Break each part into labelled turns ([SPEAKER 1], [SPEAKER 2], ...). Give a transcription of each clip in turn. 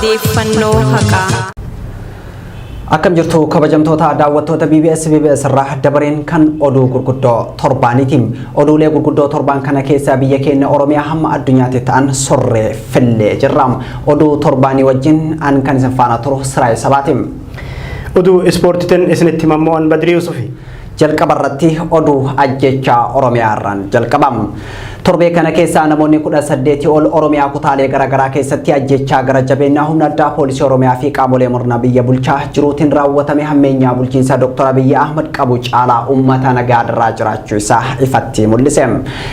[SPEAKER 1] Odeeffannoo haqaa.
[SPEAKER 2] Akkam jirtu kabajamtoota daawwattoota BBS BBS irraa dabareen kan oduu gurguddoo torbaaniiti. Oduulee gurguddoo torbaan kana keessa biyya keenya Oromiyaa hamma addunyaatti ta'an sorree fillee jirra. Oduu torbaanii wajjin an kan isin faana turu Siraayil Sabaati.
[SPEAKER 3] Oduu ispoortiitiin isinitti himammoo an Badrii Yusufi.
[SPEAKER 2] Jalqaba irratti oduu ajjechaa Oromiyaa irraan jalqabam. Torbee kana keessaa namoonni 18 ol Oromiyaa kutaalee garaagaraa keessatti ajjechaa gara jabeenyaa humna addaa poolisii Oromiyaa fi qaamolee murna biyya bulchaa jiruutiin raawwatame hammeenyaa bulchiinsa Dr. Abiyyi Ahmad qabu caalaa uummata nagaa irraa jiraachuu isaa ifatti mul'ise.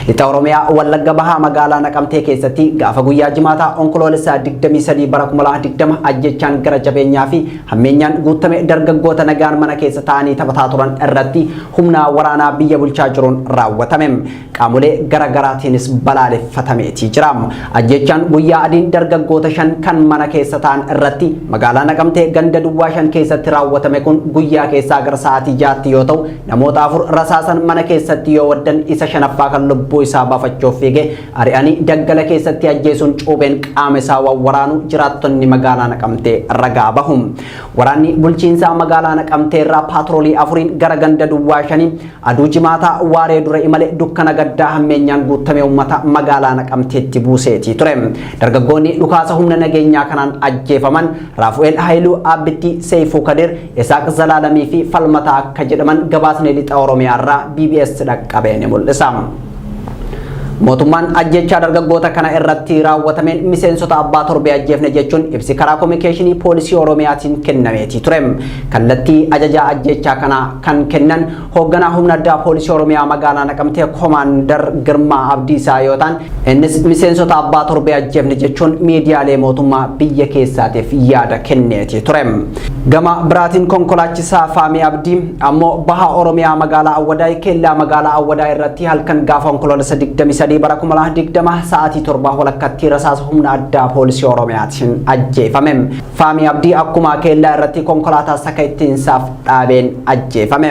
[SPEAKER 2] Lixa Oromiyaa Wallagga Bahaa magaalaa Naqamtee keessatti gaafa guyyaa Jimaataa Onkoloolessa 23 bara 2020 ajjechaan gara jabeenyaa fi hammeenyaan guutame dargaggoota nagaan mana keessa taa'anii taphataa turan irratti humna waraanaa biyya bulchaa jiruun raawwatame. Qaamolee garaagaraatiinis balaaleffatameetii jira. Ajjechaan guyyaa adiin dargaggoota 5 kan mana keessa taa'an irratti magaalaa Naqamtee ganda Duwwaa 5 keessatti raawwatame kun guyyaa keessaa gara sa'aatii 6tti yoo ta'u namoota 4 rasaasan mana keessatti yoo waddan isa 5ffaa kan lubbuu isaa baafachuuf fiige ari'anii daggala keessatti ajjeesuun cuubeen qaama isaa wawwaraanu jiraattonni magaalaa Naqamtee ragaa bahu. Waraanni bulchiinsaa magaalaa Naqamtee irraa paatroolii 4 gara ganda Duwwaa 5 aduu Jimaataa waaree dura imale dukkana gaddaa hammeenyaan guutame uummata magaalaa Naqamteetti buuseetii ture. Dargaggoonni dhukaasa humna nageenyaa kanaan ajjeefaman Raafu'eel Haayiluu, Aabbittii Seeyfuu Kadir, Isaaq Zalaalamii fi Falmataa akka jedhaman gabaasni lixa Oromiyaa irraa BBS dhaqqabee ni mul'isa. Mootummaan ajjechaa dargaggoota kana irratti raawwatameen miseensota abbaa torbee ajjeefne jechuun ibsi karaa kominikeeshinii poolisii Oromiyaatiin kennameetii ture. Kallattii ajajaa ajjechaa kana kan kennan hoogganaa humna addaa poolisii Oromiyaa magaalaa Naqamtee Koomaandar Girmaa Abdiisaa yoo ta'an innis miseensota abbaa torbee ajjeefne jechuun miidiyaalee mootummaa biyya keessaatiif yaada kenneetii ture. Gama biraatiin konkolaachisaa Faamii Abdii ammoo baha Oromiyaa magaalaa Awwadaay kellaa magaalaa Awwadaay irratti halkan gaafa Onkoloolessa 23 bara 2020 sa'aatii 7 walakkatti rasaasa humna addaa poolisii Oromiyaatiin ajjeefame. Faamii Abdii akkuma kellaa irratti konkolaataa saka'ittiinsaaf dhaabeen ajjeefame.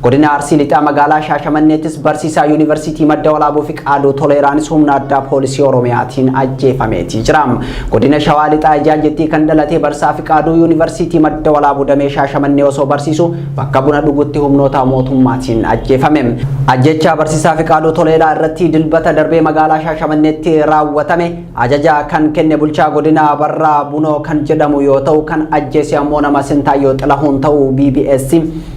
[SPEAKER 2] Godina Arsii Lixaa magaalaa Shaashamanneettis barsiisaa Yuunivarsiitii Madda Walaabuu fi Qaaduu Toleeraanis humna addaa poolisii Oromiyaatiin ajjeefameetii jira. Godina Shawaa Lixaa Ijaajjettii kan dhalatee barsiisaa fi Qaaduu Yuunivarsiitii Madda Walaabuu damee Shaashamannee osoo barsiisu bakka buna dhugutti humnoota mootummaatiin ajjeefame. Ajjechaa barsiisaa fi Qaaduu Toleeraa irratti dilbata darbee magaalaa Shaashamanneetti raawwatame ajaja kan kenne bulchaa godina Abarraa Bunoo kan jedhamu yoo ta'u kan ajjeese ammoo nama Sintaayyoo Xilahuun ta'uu BBS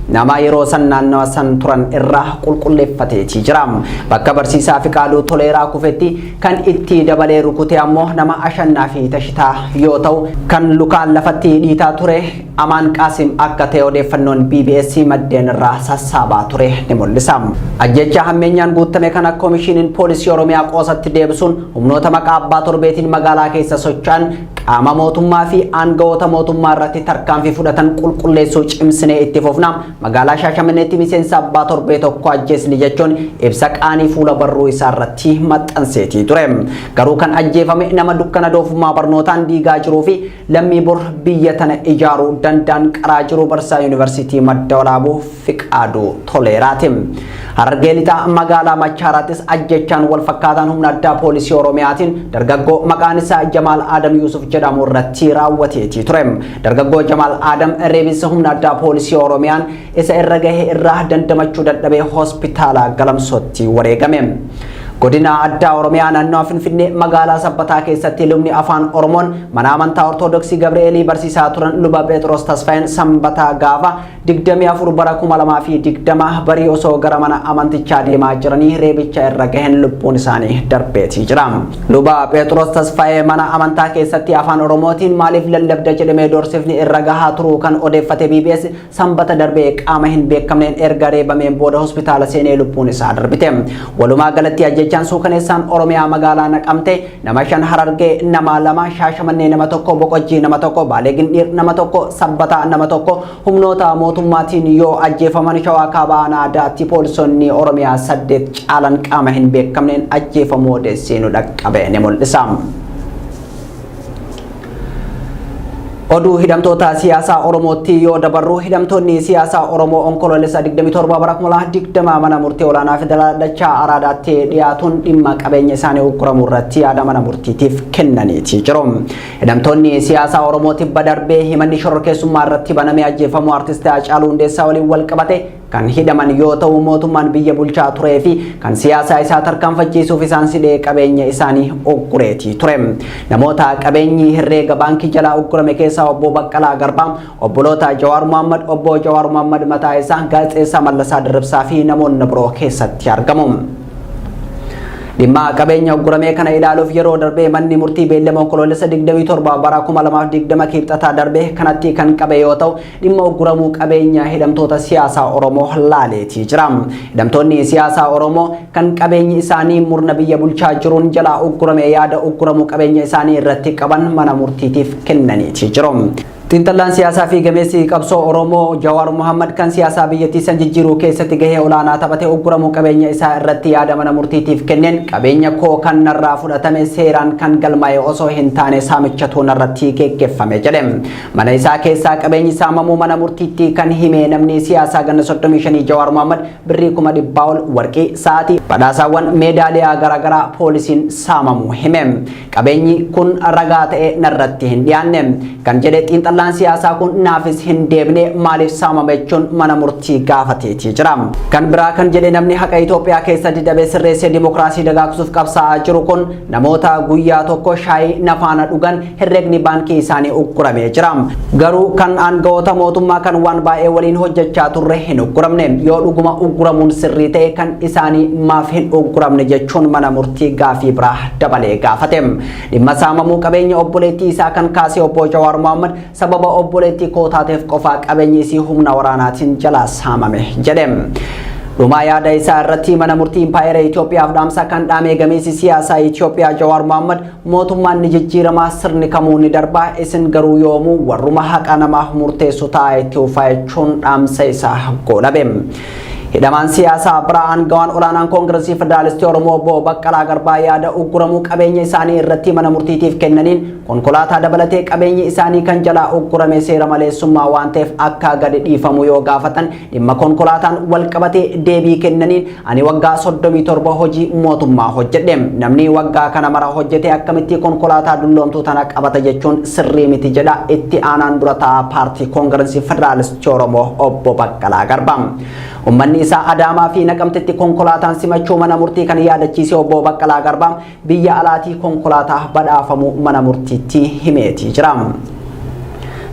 [SPEAKER 2] nama yeroo san naannawa san turan irraa qulqulleeffateetii jira. Bakka barsiisaa fi Qaaduu Toleeraa kufetti kan itti dabalee rukute ammoo nama Ashannaa fi Tashitaa yoo ta'u kan lukaan lafatti dhiitaa ture Amaan Qaasim akka ta'e odeeffannoon BBS maddeen irraa sassaabaa ture ni mul'isa. Ajjechaa hammeenyaan guutame kana koomishiniin poolisii Oromiyaa qoosatti deebisuun humnoota maqaa abbaa torbeetiin magaalaa keessa socho'an qaama mootummaa fi aangawoota mootummaa irratti tarkaanfii fudhatan qulqulleessuu cimsinee itti fufna. Magaalaa Shaashamanneetti miseensa abbaa torbee tokko ajjeesni jechuun ibsa qaanii fuula barruu isaa irratti maxxanseetii ture. Garuu kan ajjeefame nama dukkana doofummaa barnootaan diigaa jiruu fi lammii bor biyya tana ijaaruu danda'an qaraa jiru barsiisaa Yuunivarsiitii Madda Walaabuu Fiqaaduu Toleeraati. Harargee Lixaa magaalaa Machaaraattis ajjechaan wal fakkaataan humna addaa poolisii Oromiyaatiin dargaggoo maqaan isaa Jamaal Adam Yuusuf jedhamu irratti raawwateetii ture. Dargaggoo Jamaal Adam reebinsa humna addaa poolisii Oromiyaan isa irra gahe irraa dandamachuu dadhabee hospitaala Galamsootti wareegame. Godina addaa Oromiyaa naannoo Finfinnee magaalaa Sabbataa keessatti lubni afaan Oromoon mana amantaa Ortodoksii Gabri'eelii barsiisaa turan luba Phexros Tasfaayeen Sanbataa gaafa 24 bara 2020 barii osoo gara mana amantichaa deemaa jiranii reebicha irra gaheen lubbuun isaanii darbeetii jira. Luba Phexros Tasfaayee mana amantaa keessatti afaan Oromootiin maaliif lallabda jedhamee doorsifni irra gahaa turuu kan odeeffate BBS Sanbata darbee qaama hin beekamneen erga reebameen booda hospitaala seenee lubbuun isaa darbite. Walumaa galatti ajjechaan suukaneessaan Oromiyaa magaalaa Naqamte nama 5 Harargee nama 2 Shaashamannee nama 1 Boqojjii nama 1 Baalee Gindhiir nama 1 Sabbataa nama 1 humnoota mootummaatiin yoo ajjeefaman Shawaa Kaabaa Naadaatti poolisoonni Oromiyaa 8 caalan qaama hin beekamneen ajjeefamuu odeessee nu dhaqqabe ni mul'isa. Oduu hidhamtoota siyaasaa Oromootti yoo dabarru, hidhamtoonni siyaasaa Oromoo Onkoloolessa 27 bara 2020 mana murtii olaanaa federaalaa Dachaa Araadaatti dhiyaatuun dhimma qabeenya isaanii ugguramuu irratti yaada mana murtiitiif kennaniiti jiru. Hidhamtoonni siyaasaa Oromoo tibba darbee himanni shororkeessummaa irratti banamee ajjeefamuu artist Haacaaluu Hundeessaa waliin wal qabate kan hidhaman yoo ta'u, mootummaan biyya bulchaa turee fi kan siyaasaa isaa tarkaanfachiisuuf isaan sidhee qabeenya isaanii uggureetii ture. Namoota qabeenyi herreega baankii jalaa uggurame keessaa obbo Baqqalaa Garbaa, obboloota Jawaar Mohammad, obbo Jawaar Mohammad mataa isaa, gaazexeessaa Mallasaa Dirribsaa fi namoonni biroo keessatti argamu. Dhimma qabeenya ugguramee kana ilaaluuf yeroo darbee manni murtii beellama Onkoloolessa 27 bara 2020 Kibxataa darbee kanatti kan qabe yoo ta'u, dhimma ugguramuu qabeenya hidhamtoota siyaasaa Oromoo laaleetii jira. Hidhamtoonni siyaasaa Oromoo kan qabeenyi isaanii murna biyya bulchaa jiruun jalaa uggurame yaada ugguramuu qabeenya isaanii irratti qaban mana murtiitiif kennaniitii jiru. Xiinxallaan siyaasaa fi gameessi qabsoo Oromoo Jawaar Mohammad kan siyaasaa biyyattii san jijjiiruu keessatti gahee olaanaa taphate ugguramuu qabeenya isaa irratti yaada mana murtiitiif kenneen, qabeenya koo kan narraa fudhatame seeraan kan galmaa'e osoo hin taane saamichatu narratti geggeeffame jedhe. Mana isaa keessaa qabeenyi saamamuu mana murtiitti kan hime namni siyaasaa ganna 35 Jawaar Mohammad birrii 100,000 ol, warqii, sa'aatii, badhaasaawwan meedaaliyaa garaagaraa poolisiin saamamuu hime. Qabeenyi kun ragaa ta'e narratti hin dhiyaanne kan jedhe xiinxallaan siyaasaa kun, naafis hin deebine, maaliif saamame jechuun mana murtii gaafateetii jira. Kan biraa kan jedhe namni haqa Itoophiyaa keessatti dabee sirreessee dimokiraasii dagaagsuuf qabsaa'aa jiru kun, namoota guyyaa tokko shaayii nafaana dhugan herreegni baankii isaanii ugguramee jira. Garuu kan aangawoota mootummaa kan waan baay'ee waliin hojjechaa turre hin ugguramne. Yoo dhuguma ugguramuun sirrii ta'e kan isaanii maaf hin ugguramne jechuun mana murtii gaafii biraa dabalee gaafate. Dhimma saamamuu qabeenya obboleettii isaa kan kaase obbo Jawaar Mohammad, sababa obboleettii koo taateef qofaa qabeenyi isii humna waraanaatiin jalaa saamame jedhe. Dhumaa yaada isaa irratti mana murtii impaayera Itoophiyaaf dhaamsa kan dhaame gameessi siyaasaa Itoophiyaa Jawaar Mohammad, mootummaan ni jijjiiramaa, sirni kamuu ni darbaa, isin garuu yoomuu warruma haqa namaaf murteessu ta'a itti ufaa jechuun dhaamsa isaa goolabe. Hidhamaan siyaasaa biraa aangawaan olaanaan Koongiresii Federaalistii Oromoo obbo Baqqalaa Garbaa yaada ugguramuu qabeenya isaanii irratti mana murtiitiif kennaniin, konkolaataa dabalatee qabeenyi isaanii kan jalaa uggurame seera maleessummaa waan ta'eef akka gadi dhiifamu yoo gaafatan, dhimma konkolaataan wal qabatee deebii kennaniin, ani waggaa 37 hojii mootummaa hojjedhe, namni waggaa kana mara hojjete akkamitti konkolaataa dulloomtuu tana qabata jechuun sirrii miti jedha itti aanaan dura taa'aa paartii Koongiresii Federaalistii Oromoo obbo Baqqalaa Garbaa. Uummanni isaa Adaamaa fi Naqamtetti konkolaataan simachuu mana murtii kan yaadachiise obbo Baqqalaa Garbaa biyya alaatii konkolaataa badhaafamuu mana murtiitti himeetii jira.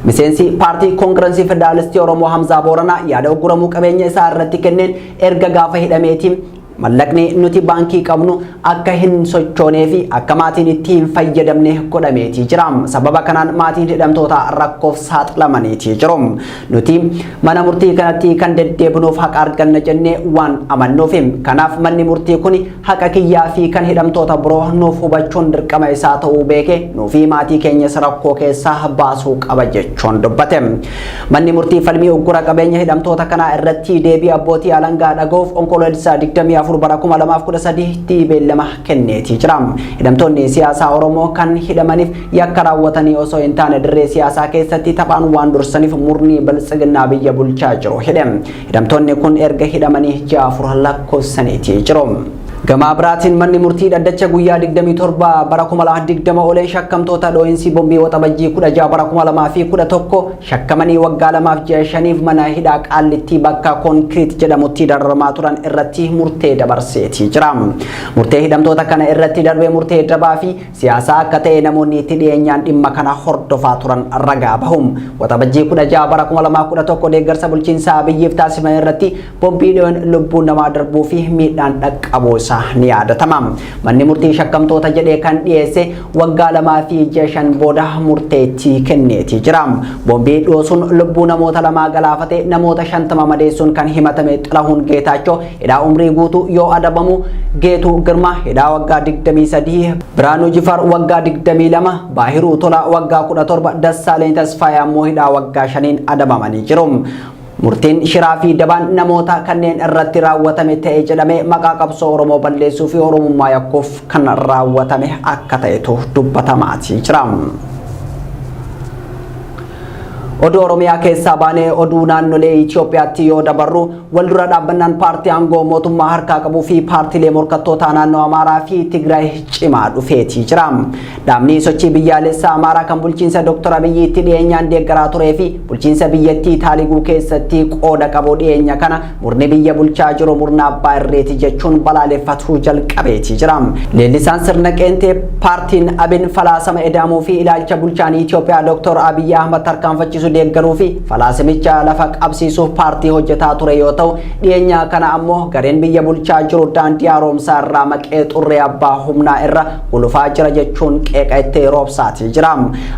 [SPEAKER 2] Miseensi paartii Koongiresii Federaalistii Oromoo Hamzaa Booranaa yaada ugguramuu qabeenya isaa irratti kenneen, erga gaafa hidhameeti mallaqni nuti baankii qabnu akka hin sochoonee fi akka maatiin itti hin fayyadamne godhameetii jira. Sababa kanaan maatiin hidhamtoota rakkoof saaxilamaniitii jiru. Nuti mana murtii kanatti kan deddeebinuuf haqa arganna jennee waan amannuuf. Kanaaf manni murtii kun haqa kiyyaa fi kan hidhamtoota biroo nuuf hubachuun dirqama isaa ta'uu beeke nuufi maatii keenyas rakkoo keessaa baasuu qaba jechuun dubbate. Manni murtii falmii uggura qabeenya hidhamtoota kanaa irratti deebii abbootii alangaa dhaga'uuf Onkoloolessa 24 bara 2013 tti beellama kenneetii jira. Hidhamtoonni siyaasaa Oromoo kan hidhamaniif yakka raawwatanii osoo hin taane dirree siyaasaa keessatti taphaan waan dursaniif murni biltsiginnaa biyya bulchaa jiru hidhe. Hidhamtoonni kun erga hidhamanii ji'a 4 lakkoofsaniitii jiru. Gamaa biraatiin manni murtii dhaddacha guyyaa 27 bara 2020 oleen shakkamtoota dhoo'insi bombii Waxabajjii 16 bara 2011 shakkamanii waggaa 2 fi ji'a 5f mana hidhaa Qaallittii bakka Konkiriit jedhamutti dararamaa turan irratti murtee dabarseetii jira. Murtee hidhamtoota kana irratti darbee murtee dabaa fi siyaasaa akka ta'e namoonni itti dhiyeenyaan dhimma kana hordofaa turan ragaa bahu. Waxabajjii 16 bara 2011 deeggarsa bulchiinsa Abiyyiif taasifame irratti bombii dhiyoon lubbuun namaa darbuu fi miidhaan dhaqqabuu isaa ni yaadatama. Manni murtii shakkamtoota jedhee kan dhiyeesse waggaa 2 fi ji'a 5 booda murteetti kenneetii jira. Bombii dhoosuun lubbuu namoota lamaa galaafate, namoota 50 madeessuun kan himatame Xilahuun Geetaachoo hidhaa umrii guutuu yoo adabamu, Geetuu Girmaa hidhaa waggaa 23, Biraanuu Jifaar waggaa 22, Baahiruu Tolaa waggaa 17, Dassaaleen Tasfaayee ammoo hidhaa waggaa 5n adabamanii jiru. Murtiin shiraa fi dabaan namoota kanneen irratti raawwatame ta'e jedhamee maqaa qabsoo Oromoo balleessuu fi Oromummaa yakkuuf kan raawwatame akka ta'etu dubbatamaatii jira. Oduu Oromiyaa keessaa baanee oduu naannolee Itoophiyaatti yoo dabarru, wal dura dhaabbannaan paartii aangoo mootummaa harkaa qabuu fi paartiilee morkattootaa naannoo Amaaraa fi Tigraay cimaa dhufeetii jira. Dhaabni sochii biyyaalessaa Amaaraa kan bulchiinsa Dr. Abiyyi itti dhiyeenyaan deeggaraa turee fi bulchiinsa biyyattii taaliguu keessatti qooda qabu dhiyeenya kana murni biyya bulchaa jiru murna abbaa irreeti jechuun balaaleffatuu jalqabeetii jira. Leellisaan sirna qeentee paartiin Abin falaasama edaamuu fi ilaalcha bulchaan Itoophiyaa Dr. Abiyyi Ahmad tarkaanfachiisu deeggaruu fi falaasamicha lafa qabsiisuuf paartii hojjetaa ture yoo ta'u, dhiyeenya kana ammoo gareen biyya bulchaa jiru daandii haaromsaa irraa maqee xurree abbaa humnaa irra gulufaa jira jechuun qeeqa itti roobsaatii jira.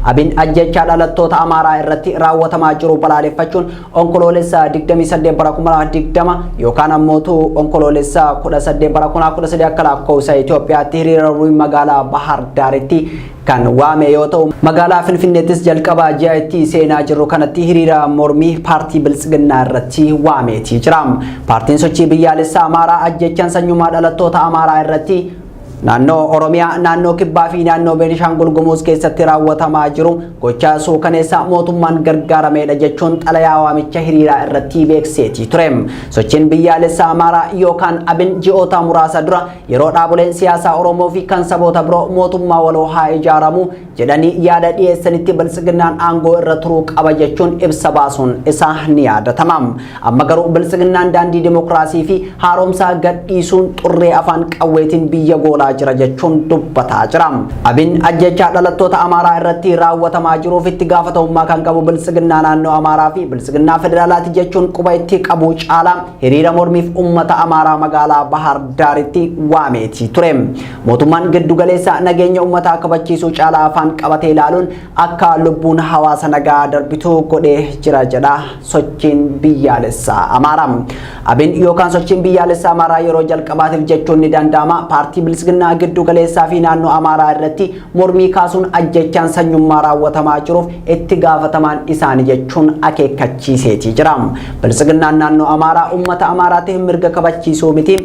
[SPEAKER 2] Abin ajjechaa dhalattoota Amaaraa irratti raawwatamaa jiru balaaleffachuun Onkoloolessa 28 bara 2020 yookaan ammootu Onkoloolessa 18 bara 2013 akka lakkoofsa Itoophiyaatti hiriira magaalaa Bahar Daaritti kan waame yoo ta'u, magaalaa Finfinneettis jalqaba ji'a itti seenaa jirru kanatti hiriira mormii paartii Biltsiginnaa irratti waameetii jira. Paartiin sochii biyyaalessaa Amaaraa ajjechaan sanyummaa dhalattoota Amaaraa irratti naannoo Oromiyaa, naannoo Kibbaa fi naannoo Beenishaangul Gumuz keessatti raawwatamaa jiru gocha suukaneessaa mootummaan gargaarameedha jechuun xalayaa waamicha hiriiraa irratti beekseetii ture. Sochiin biyyaalessaa Amaaraa yookaan Abin ji'oota muraasa dura yeroo dhaaboleen siyaasaa Oromoo fi kan saboota biroo mootummaa waloo haa ijaaramu jedhanii yaada dhiyeessanitti Biltsiginnaan aangoo irra turuu qaba jechuun ibsa baasuun isaa ni yaadatama. Amma garuu Biltsiginnaan daandii dimokiraasii fi haaromsaa gadhiisuun xurree afaan qawweetiin biyya goolaa jira jechuun dubbataa jira. Abin ajjechaa dhalattoota Amaaraa irratti raawwatamaa jiruuf itti gaafatamummaa kan qabu Biltsiginnaa naannoo Amaaraa fi Biltsiginnaa federaalaati jechuun quba itti qabu caalaa hiriira mormiif uummata Amaaraa magaalaa Bahar Daaritti waameetii ture. Mootummaan giddugaleessa nageenya uummataa kabachiisuu caalaa afaan qabatee ilaaluun akka lubbuun hawaasa nagaa darbitu godhee jira jedha sochiin biyyaalessaa Amaaraa. Abin yookaan sochiin biyyaalessaa Amaaraa yeroo jalqabaatiif jechuun ni danda'ama paartii Biltsiginnaa giddugaleessaa fi naannoo Amaaraa irratti mormii kaasuun ajjechaan sanyummaa raawwatamaa jiruuf itti gaafatamaan isaanii jechuun akeekkachiiseetii jira. Biltsiginnaan naannoo Amaaraa uummata Amaaraatiif mirga kabachiisuu miti,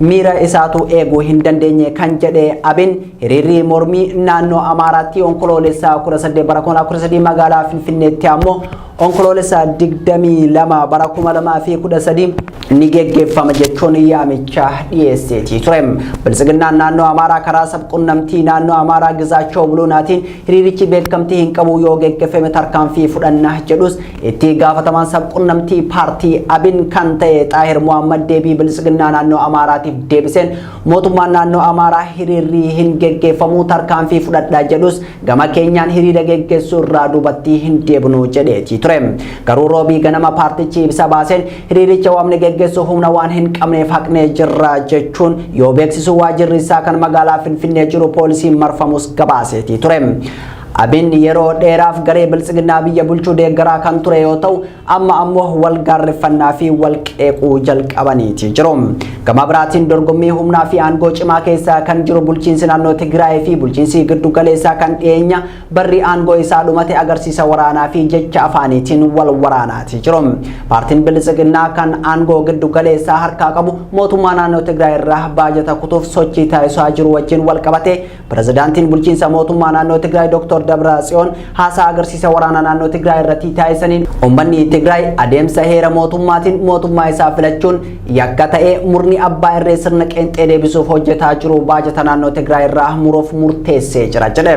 [SPEAKER 2] miira isaatu eeguu hin dandeenye kan jedhe Abin, hiriirri mormii naannoo Amaaraatti Onkoloolessa 18 bara 2013, magaalaa Finfinneetti ammoo Onkoloolessa 22 bara 2013 ni geggeeffama jechuun yaamicha dhiyeesseetii ture. Biltsiginnaan naannoo Amaaraa karaa sabqunnamtii naannoo Amaaraa Gizaachoo Buluunaatiin hiriirichi beekamtii hin qabu, yoo geggeeffame tarkaanfii fudhanna jedhus, itti gaafatamaan sabqunnamtii paartii Abin kan ta'e Xaahir Muhammad deebii Biltsiginnaa naannoo Amaaraatiif deebiseen mootummaan naannoo Amaaraa hiriirri hin geggeeffamuu, tarkaanfii fudhadhaa jedhus gama keenyaan hiriira geggeessuu irraa duubatti hin deebinu jedheetii ture. Garuu roobii ganama paartichi ibsa baaseen hiriiricha waamne geggeessuuf humna waan hin qabneef haqnee jirra jechuun yoo beeksisu, waajjirri isaa kan magaalaa Finfinnee jiru poolisiin marfamus gabaaseetii ture. Abin yeroo dheeraaf garee Biltsiginnaa biyya bulchuu deeggaraa kan ture yoo ta'u, amma ammoo wal gaarreffannaa fi wal qeequu jalqabaniiti jiru. Gama biraatiin dorgommii humnaa fi aangoo cimaa keessa kan jiru bulchiinsi naannoo Tigraay fi bulchiinsi giddu galeessaa kan dhiyeenya barri aangoo isaa dhumate agarsiisa waraanaa fi jecha afaaniitiin wal waraanaati jiru. Paartiin Biltsiginnaa kan aangoo giddu galeessaa harkaa qabu mootummaa naannoo Tigraay irraa baajata kutuuf sochii taasisaa jiru wajjin wal qabate pirezidaantiin bulchiinsa mootummaa naannoo Tigraay Dr. Dabratsiyoon haasaa agarsiisa waraanaa naannoo Tigraay irratti taasisaniin uummanni Tigraay adeemsa heera mootummaatiin mootummaa isaa filachuun yakka ta'ee murni abbaa irree sirna qeenxee deebisuuf hojjetaa jiru baajata naannoo Tigraay irraa muruuf murteessee jira jedhe.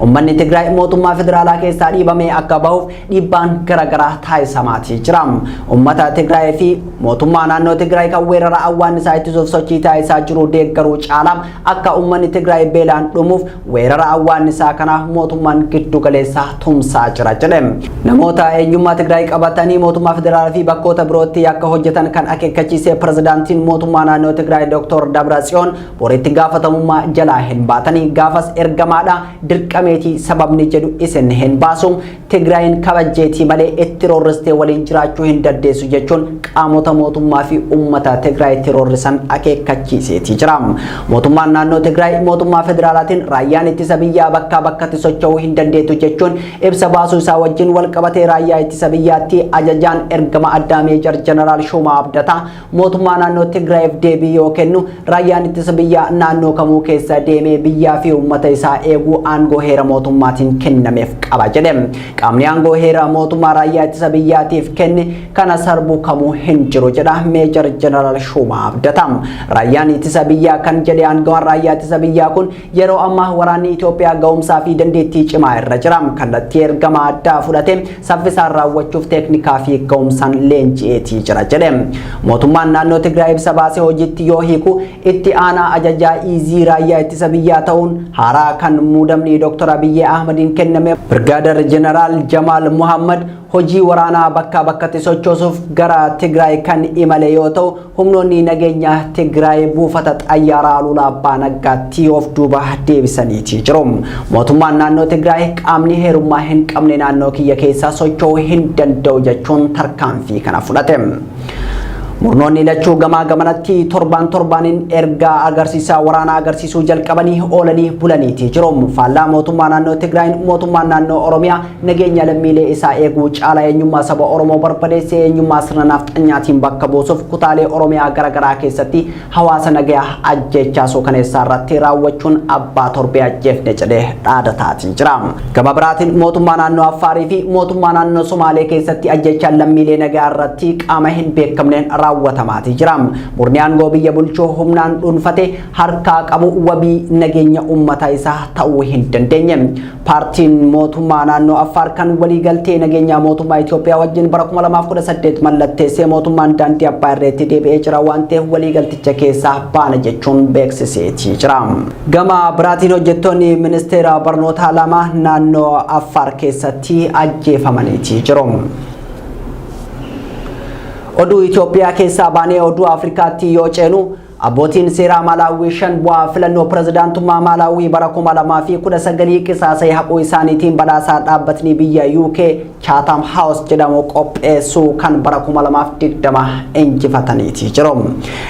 [SPEAKER 2] Uummanni Tigraay mootummaa federaalaa keessaa dhiibamee akka bahuuf dhiibbaan garaagaraa taasisamaatii jira. Uummata Tigraay fi mootummaa naannoo Tigraay kan weerara awwaannisaa ittisuuf sochii taasisaa jiru deeggaruu caalaa akka uummanni Tigraay beelaan dhumuuf weerara awwaannisaa kanaaf mootummaan giddu galeessaa tumsaa jira jedhe. Namoota eenyummaa Tigraay qabatanii mootummaa federaalaa fi bakkoota birootti akka hojjetan kan akeekkachiise pirezidaantiin mootummaa naannoo Tigraay Dr. Dabratsiyoon boritti gaafatamummaa jalaa hin baatanii, gaafas ergamaadha dirqameetii sababni jedhu isin hin baasu, Tigraayin kabajjeetii malee itti roorristee waliin jiraachuu hin dandeessu jechuun qaamota mootummaa fi uummata Tigraay itti roorrisan akeekkachiiseetii jira. Mootummaan naannoo Tigraay mootummaa federaalaatiin raayyaan ittisa biyyaa bakkaa bakkatti socho'uu socho'uu hin dandeettu jechuun ibsa baasuu isaa wajjin wal qabatee raayyaa ittisa biyyaatti ajajaan ergama addaa Meejar Jeneraal Shuumaa Abdataa mootummaa naannoo Tigraayiif deebii yoo kennu, raayyaan ittisa biyyaa naannoo kamuu keessa deemee biyyaa fi uummata isaa eeguu aangoo heera mootummaatiin kennameef qaba jedhe. Qaamni aangoo heera mootummaa raayyaa ittisa biyyaatiif kenne kana sarbu kamuu hin jiru jedha Meejar Jeneraal Shuumaa Abdataa. Raayyaan ittisa biyyaa kan jedhe aangawaan raayyaa ittisa biyyaa kun, yeroo ammaa waraanni Itoophiyaa ga'umsaa fi dandeettii cimaa irra jira. Kallattii ergama addaa fudhatee saffisaan raawwachuuf teeknikaa fi ga'umsaan leenji'eetii jira jedhe. Mootummaan naannoo Tigraay ibsa baasee hojiitti yoo hiiku, itti aanaa ajajaa Iizii raayyaa ittisa biyyaa ta'uun haaraa kan muudamni Dr. Abiyyi Ahmadiin kenname Birgaadar Jeneraal Jamaal Muhammad hojii waraanaa bakkaa bakkatti sochoosuuf gara Tigraay kan imale yoo ta'u, humnoonni nageenya Tigraay buufata xayyaaraa Aluulaa Abbaa Naggaatti of duuba deebisaniitii jiru. Mootummaan naannoo Tigraay qaamni heerummaa hin qabne naannoo kiyya keessaa socho'uu hin danda'u jechuun tarkaanfii kana fudhate. Murnoonni lachuu gamaa gamanatti torbaan torbaaniin ergaa agarsiisaa waraanaa agarsiisuu jalqabanii oolanii bulaniitii jiru. Faallaa mootummaa naannoo Tigraayin mootummaan naannoo Oromiyaa nageenya lammiilee isaa eeguu caalaa eenyummaa saba Oromoo barbadeessee eenyummaa sirna nafxanyaatiin bakka buusuuf kutaalee Oromiyaa garaagaraa keessatti hawaasa nagayaa ajjeechaa suukaneessaa irratti raawwachuun abbaa torbee ajjeefne jedhee dhaadataatii jira. Gama biraatiin mootummaa naannoo Affaarii fi mootummaa naannoo Somaalee keessatti ajjeechaan lammiilee nagaa irratti qaama hin beekamneen raawwatamaatii jira. Murni aangoo biyya bulchuu humnaan dhuunfate harkaa qabu wabii nageenya uummata isaa ta'uu hin dandeenye. Paartiin mootummaa naannoo Affaar kan waliigaltee nageenyaa mootummaa Itoophiyaa wajjin bara 2018 mallatteessee mootummaan daandii abbaa irreetti deebi'ee jira waan ta'eef waliigalticha keessaa baana jechuun beeksiseetii jira. Gama biraatiin hojjettoonni ministeera barnootaa lama naannoo Affaar keessatti ajjeefamaniitii jiru. Oduu Itoophiyaa keessaa baanee oduu Afrikaatti yoo ceenu, abbootiin seeraa Maalaawwii shan bu'aa filannoo pirezidaantummaa Maalaawwii bara 2019 qisaasa'e haquu isaaniitiin badhaasaa dhaabbatni biyya UK Chatham House jedhamu qopheessuu kan bara 2020 injifataniitii jiru.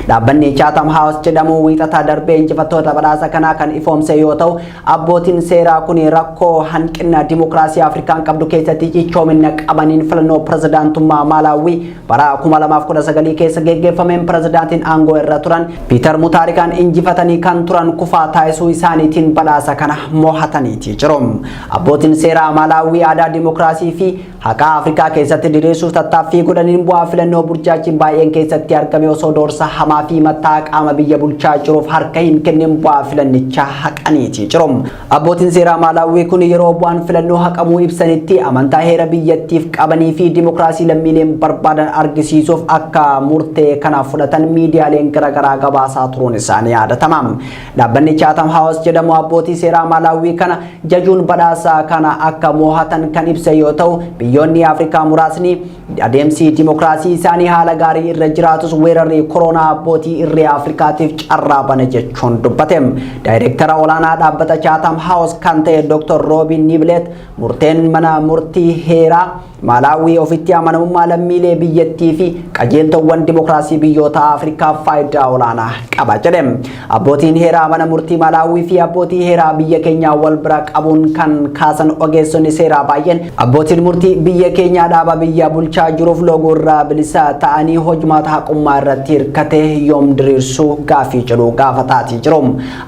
[SPEAKER 2] Dhaabbanni Chatham House jedhamu wiixataa darbee injifattoota badhaasa kanaa kan ifoomse yoo ta'u, abbootiin seeraa kun rakkoo hanqina dimokiraasii Afrikaan qabdu keessatti cichoomina qabaniin filannoo pirezidaantummaa Maalaawwii bara 2019 keessa geggeeffameen pirezidaantiin aangoo irra turan Piiter Mutaarikaan injifatanii kan turan kufaa taasisuu isaaniitiin badhaasa kana mo'ataniitii jiru. Abbootiin seeraa Maalaawwii aadaa dimokiraasii fi haqaa Afrikaa keessatti diriirsuuf tattaaffii godhaniin bu'aa filannoo burjaajiin baay'een keessatti argame osoo doorsa hamaa fi mattaa qaama biyya bulchaa jiruuf harka hin kennin bu'aa filannichaa haqaniitii jiru. Abbootiin seeraa Maalaawwii kun yeroo bu'aan filannoo haqamuu ibsanitti amantaa heera biyyattiif qabanii fi dimokiraasii lammiileen barbaadan argisiisuuf akka murtee kana fudhatan miidiyaaleen garaagaraa gabaasaa turuun isaanii yaadatama. Dhaabbanni Chatham House jedhamu abbootii seeraa Maalaawwii kana jajuun badhaasa kana akka mo'atan kan ibsa yoo ta'u, biyyoonni Afrikaa muraasni adeemsi dimokiraasii isaanii haala gaarii irra jiraatus weerarri koronaa abbootii irree Afrikaatiif carraa bane jechuun dubbate. Daayireektara olaanaa dhaabbata Chatham House kan ta'e Dr. Roobin Niblet, murteen mana murtii heeraa Maalaawwii ofitti amanamummaa lammiilee biyyattii fi qajeeltowwan dimokiraasii biyyoota Afrikaaf faayidaa olaanaa qaba jedhe. Abbootiin heeraa mana murtii Maalaawwii fi abbootii heeraa biyya keenyaa wal bira qabuun kan kaasan ogeessonni seeraa baay'een, abbootiin murtii biyya keenyaa dhaaba biyya bulchaa jiruuf looguu irraa bilisa ta'anii hojmaata haqummaa irratti hirkate yoom diriirsuu gaafii jedhu gaafataatii jiru.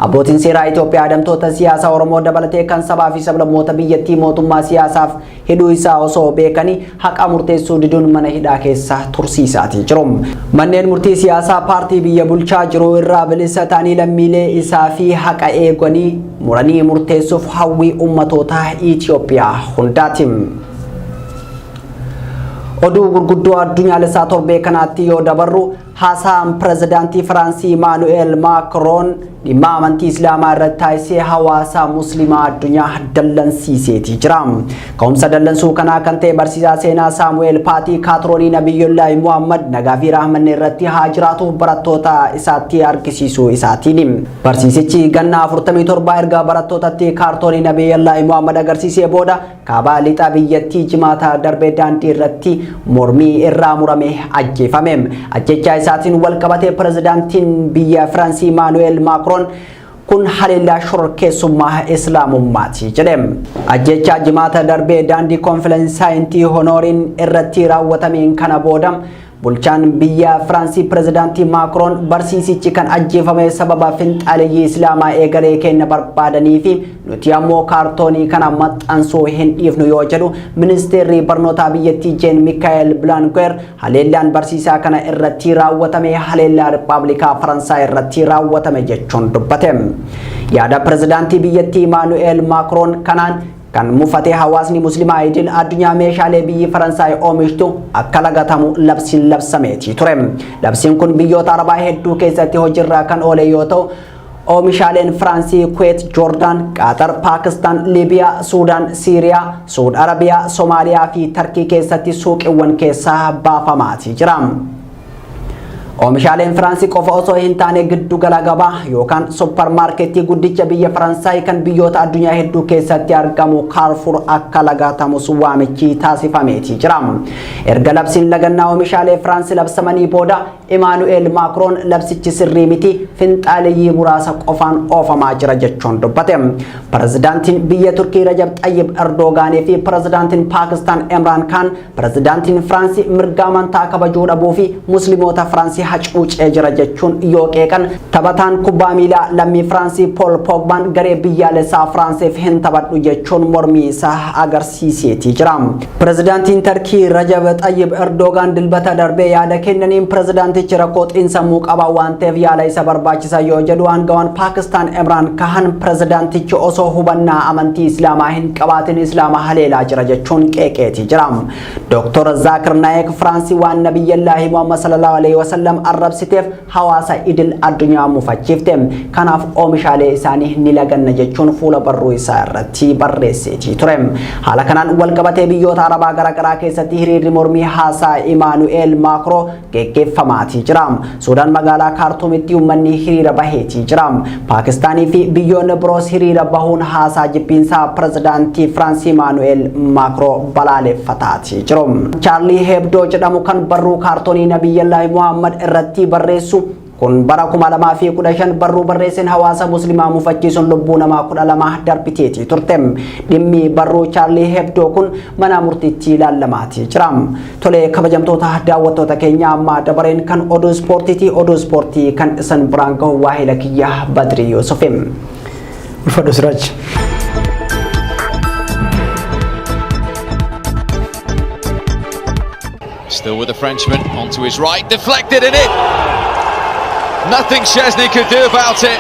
[SPEAKER 2] Abbootiin seeraa Itoophiyaa adamtoota siyaasaa Oromoo dabalatee kan sabaa fi sablammoota biyyattii mootummaa siyaasaaf hidhuu isaa osoo beekanii haqa murteessuu diduun mana hidhaa keessa tursiisaatii jiru. Manneen murtii siyaasaa paartii biyya bulchaa jiru irraa bilisa ta'anii lammiilee isaa fi haqa eeganii muranii murteessuuf hawwii ummatoota Itoophiyaa hundaati. Oduu gurguddoo addunyaalessaa torbee kanaatti yoo dabarru, haasaan pirezidaantii Firaansii Imaanu'eel Maakroon dhimma amantii Islaamaa irratti taasisee hawaasa Musliimaa addunyaa dallansiiseetii jira. Ka'umsa dallansuu kanaa kan ta'e barsiisaa seenaa Saamu'eel Paatii kaartoonii Nabiyyullaahi Muhammad nagaa fi rahmanni irratti haa jiraatu barattoota isaatti argisiisuu isaatiin. Barsiisichi ganna 47 erga barattootatti kaartoonii Nabiyyullaahi Muhammad agarsiisee booda kaabaa lixa biyyattii jimaata darbee daandii irratti mormii irraa murame ajjeefame. Ajjechaa isaatiin wal qabatee pirezidaantiin biyya Firaansii Imaanu'eel Maakroon Kun haleellaa shororkeessummaa Islaamummaati jedhe. Ajjechaa Jimaata darbee daandii Konfilensaayintii Honooriin irratti raawwatameen kana booda bulchaan biyya Firaansii Pirezidaantii Maakroon barsiisichi kan ajjeefame sababa finxaaleyyii Islaamaa eegalee kenna barbaadanii fi nuti ammoo kaartoonii kana maxxansuu hin dhiifnu yoo jedhu, ministeerri barnootaa biyyattii Jeen Mikaa'el Bilaankuer haleellaan barsiisaa kana irratti raawwatame haleellaa Rippaabilikaa Faransaay irratti raawwatame jechuun dubbate. Yaada pirezidaantii biyyattii Imaanu'eel Maakroon kanaan kan mufate hawaasni Muslimaa idil addunyaa meeshaalee biyyi Faransaay oomishtu akka lagatamu labsiin labsameetii ture. Labsiin kun biyyoota Arabaa hedduu keessatti hojiirra kan oole yoo ta'u, oomishaaleen Firaansii Kuweet, Joordaan, Qaaxar, Paakistaan, Liibiyaa, Suudaan, Siiriyaa, Suud Arabiyaa, Somaaliyaa fi Tarkii keessatti suuqiiwwan keessaa baafamaatii jira. Oomishaaleen Firaansii qofa osoo hin taane giddu gala gabaa yookaan supparmaarkeetii guddicha biyya Faransaay kan biyyoota addunyaa hedduu keessatti argamu Kaarfur akka lagatamus waamichi taasifameetii jira. Erga labsiin lagannaa oomishaalee Firaansii labsamanii booda Imaanu'eel Maakroon labsichi sirrii miti, finxaaleyyii muraasa qofaan oofamaa jira jechuun dubbate. Pirezidaantiin biyya Turkii Rajab Xayyib Erdogaanii fi pirezidaantiin Paakistaan Imraan Kaan pirezidaantiin Firaansii mirga amantaa kabajuu dhabuu fi Musliimoota Firaansii hacuucee jira jechuun yoo qeeqan, taphataan kubbaa miilaa lammii Firaansii Pool Poogbaan garee biyyaalessaa Firaansiif hin taphadhu jechuun mormii isaa agarsiiseetii jira. Pirezidaantiin Tarkii Rajab Xayyib Erdogaan Dilbata darbee yaada kennaniin pirezidaantichi rakkoo xiinsammuu qaba waan ta'eef yaala isa barbaachisa yoo jedhu, aangawaan Paakistaan Imraan Kahan pirezidaantichi osoo hubannaa amantii Islaamaa hin qabaatin Islaama haleelaa jira jechuun qeeqeetii jira. Dooktor Zaakir Naayek Firaansii waan Nabiyyallaahi Muhammad sallallahu alaihi wasallam arrabsiteef hawaasa idil addunyaa mufachiifte. Kanaaf oomishaalee isaanii ni laganna jechuun fuula barruu isaa irratti barreesseetii ture. Haala kanaan walqabatee biyyoota Arabaa garaagaraa keessatti hiriirri mormii haasaa Imaanu'eel Maakroo geggeeffamaatii jira. Suudaan magaalaa Kaartuumitti uummanni hiriira baheetii jira. Paakistaanii fi biyyoonni biroos hiriira bahuun haasaa jibbiinsaa pirezidaantii Firaansii Imaanu'eel Maakroo balaaleffataatii jiru. Chaarlii Hebdoo jedhamu kan barruu kaartoonii Nabiyyallaahi Muhammad irratti barreessu kun bara 2015 barruu barreesseen hawaasa Muslimaa mufachiisuun lubbuu namaa 12 darbiteetii turte. Dhimmi barruu Chaarlii Hebdoo kun mana murtiitti ilaallamaatii jira. Tolee, kabajamtoota daawwattoota keenya, amma dabareen kan oduu ispoortiiti. Oduu ispoortii kan isin biraan gahu waahila kiyya Badrii Yuusufi.
[SPEAKER 3] Ulfadhu, Siraaj.
[SPEAKER 1] Still with the Frenchman, onto his right, deflected in it. Nothing Szczesny could do about it.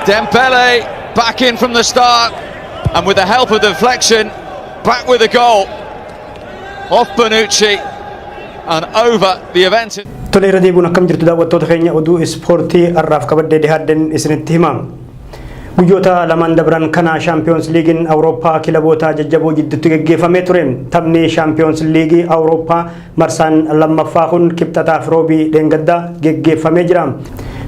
[SPEAKER 1] Dembele back in from the start, and with the help of the deflection, back with a goal. Off Bonucci and over the event.
[SPEAKER 3] Tolee, irra deebiin akkam jirtu daawwattoota keenya? Oduu ispoortii har'aaf qabadhee dhiyaadden isinitti hima. Guyyoota lamaan dabran kana Shaampiyoons Liigiin Awurooppaa kilaboota jajjaboo jidduutti geggeeffamee ture. Taphni Shaampiyoons Liigii Awurooppaa marsaan lammaffaa kun Kibxataaf Roobii dheengaddaa geggeeffamee jira.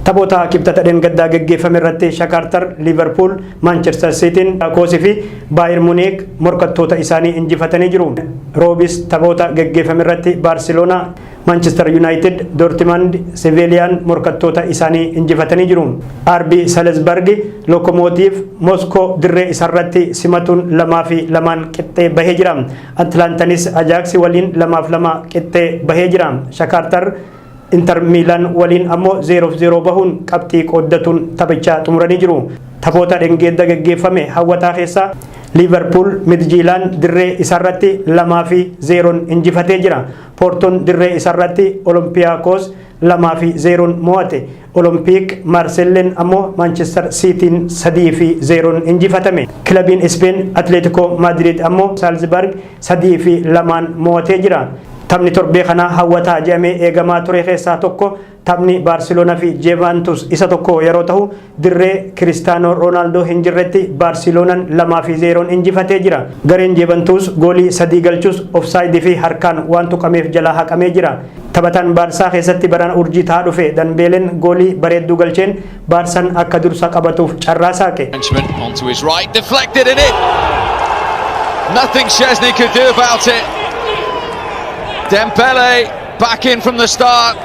[SPEAKER 3] Taphoota Kibxata dheengaddaa geggeeffame irratti Shakaartar, Liiverpuul, Maanchestar Siitiin, Koosii fi Baayir Muniik morkattoota isaanii injifatanii jiru. Roobis taphoota geggeeffame irratti Baarseloonaa, Manchester United, Dortmund, Seviliyaan morkattoota isaanii injifatanii jiru. RB Salzburg Lokomotiv Moskoo dirree isarratti simatuun 2-2n qixxee bahee jira. Atlantanis Ajax waliin 2-2 qixxee bahee jira. Shakaartar Inter Milan waliin ammoo 0-0 bahuun qabxii qooddatuun taphicha xumuranii jiru. Taphoota dheengadda geggeeffame hawwataa keessaa Liverpool Midjiilaan dirree isarratti 2-0n injifatee jira. Poortoon dirree isarratti Olompiyaakos 2-0n mo'ate. Olompiik Maarselleen ammoo Maanchestar Siitiin 3-0n injifatame. Kilabiin Ispeen Atleetikoo Maadrid ammoo Saalzbarg 3-2n mo'atee jira. Taphni torbee kanaa hawwataa jedhamee eegamaa ture keessaa tokko taphni Baarseloonaa fi Jeevantus isa tokko yeroo ta'u, dirree Kiristaanoo Roonaaldoo hin jirretti Baarseloonaan 2-0n injifatee jira. Gareen Jeevantus goolii sadii galchus ofsaayidii fi harkaan waan tuqameef jalaa haqamee jira. Taphataan Baarsaa keessatti barana urjii ta'aa dhufe Danbeeleen goolii bareedduu galcheen Baarsaan akka dursa qabatuuf carraa saaqe.
[SPEAKER 1] Frenchman onto his right, deflected in it. Nothing Szczesny could do about it. Dembele back in from the start,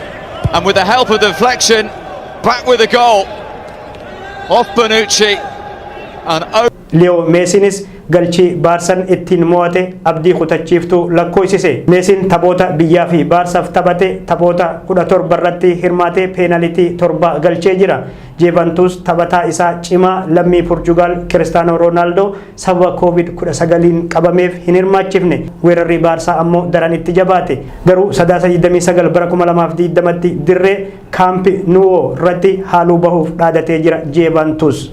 [SPEAKER 1] and with the help of the deflection, back with a goal. Off Bonucci and over.
[SPEAKER 3] Liyoo Meesiinis galchii Baarsan ittiin mo'ate abdii kutachiiftuu lakkoofsise. Meesiin taphoota biyyaa fi Baarsaaf taphate taphoota 17 irratti hirmaatee peenalitii 7 galchee jira. Juventus taphataa isaa cimaa lammii Portugaal Kiristaanoo Roonaaldoo sababa COVID-19 qabameef hin hirmaachifne. Weerarri Baarsaa ammoo daran itti jabaate. Garuu Sadaasa 29 bara 2020tti dirree Kaampi Nu'oo irratti haaluu bahuuf dhaadatee jira Juventus.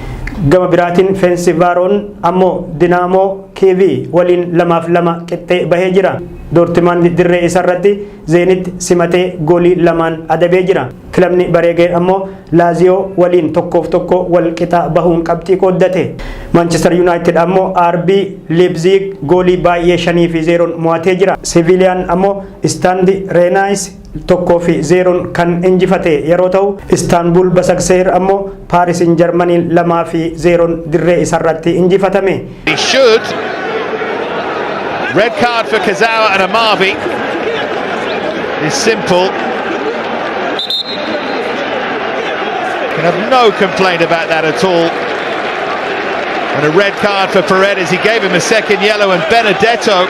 [SPEAKER 3] Gama biraatiin Ferencvaroon ammoo Dinaamoo Kiiv waliin 2-2 qixxee bahee jira. Doortimaand dirree isarratti Zeenit simatee goolii 2n adabee jira. Kilabni Bareegee ammoo Laaziyoo waliin 1-1 wal qixa bahuun qabxii qooddate. Manchester United ammoo RB Leipzig goolii baay'ee 5-0 mo'atee jira. Seviliyaan ammoo Istaandi Reenaayis 1-0 kan injifate yeroo ta'u, Istaanbul Basakseer ammoo Paaris Jarmaniin 2-0 dirree isarratti injifatame.
[SPEAKER 4] He should. Red card for Kazawa and Amavi is simple. Can have no complaint about that at all. And a red card for Paredes. He gave him a second yellow, and Benedetto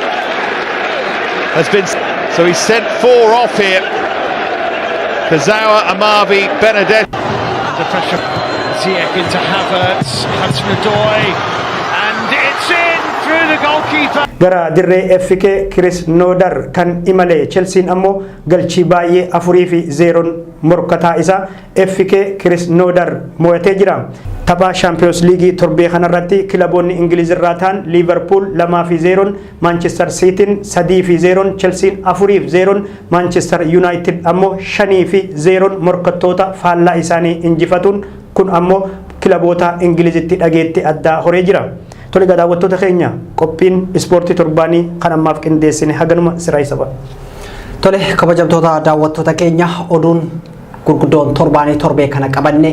[SPEAKER 4] has been. So he's sent four off here. Kazawa, Amavi, Benedetto.
[SPEAKER 5] Under pressure, Ziyech into Havertz, Hudson-Odoi, and it's in through the goalkeeper.
[SPEAKER 3] Gara dirree FK Krasnodar kan imale Chelsiin ammoo galchii baay'ee 4-0 morkataa isaa FK Krasnodar mo'atee jira. Tapha Shaampiyoons Liigii torbee kanarratti kilaboonni Ingiliz irraa ta'an Liivarpuul 2-0, Maanchestar Siitiin 3-0, Chelsiin 4-0, Maanchestar Yuunaayitid ammoo 5-0 morkattoota faallaa isaanii injifatuun kun ammoo kilaboota Ingilizitti dhageetti addaa horee jira. Tole, daawwattoota keenya, qophiin ispoortii torbaanii kan ammaaf qindeessine haganuma siraa isa ba'a.
[SPEAKER 2] Tole, kabajamtoota daawwattoota keenya, oduun gurguddoon torbaanii torbee kana qabanne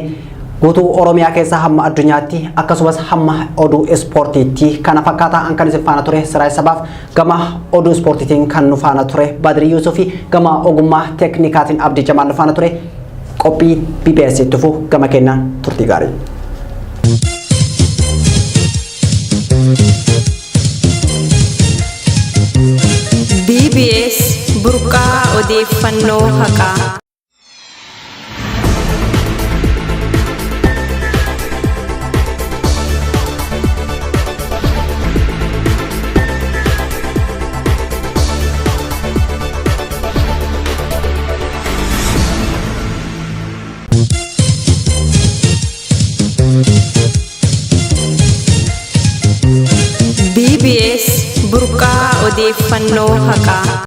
[SPEAKER 2] guutuu Oromiyaa keessaa hamma addunyaatti akkasumas hamma oduu ispoortiitti kana fakkaataa. An kan isin faana ture Siraa Sabaaf, gama oduu ispoortiitiin kan nu faana ture Badrii Yuusuf, gama ogummaa teeknikaatiin Abdii Jamaal nu faana ture. Qophii BBS itti fufu gama kennaan turtii gaarii.
[SPEAKER 6] BBS, burqaa odeeffannoo haqaa. BBS, burqaa odeeffannoo haqaa.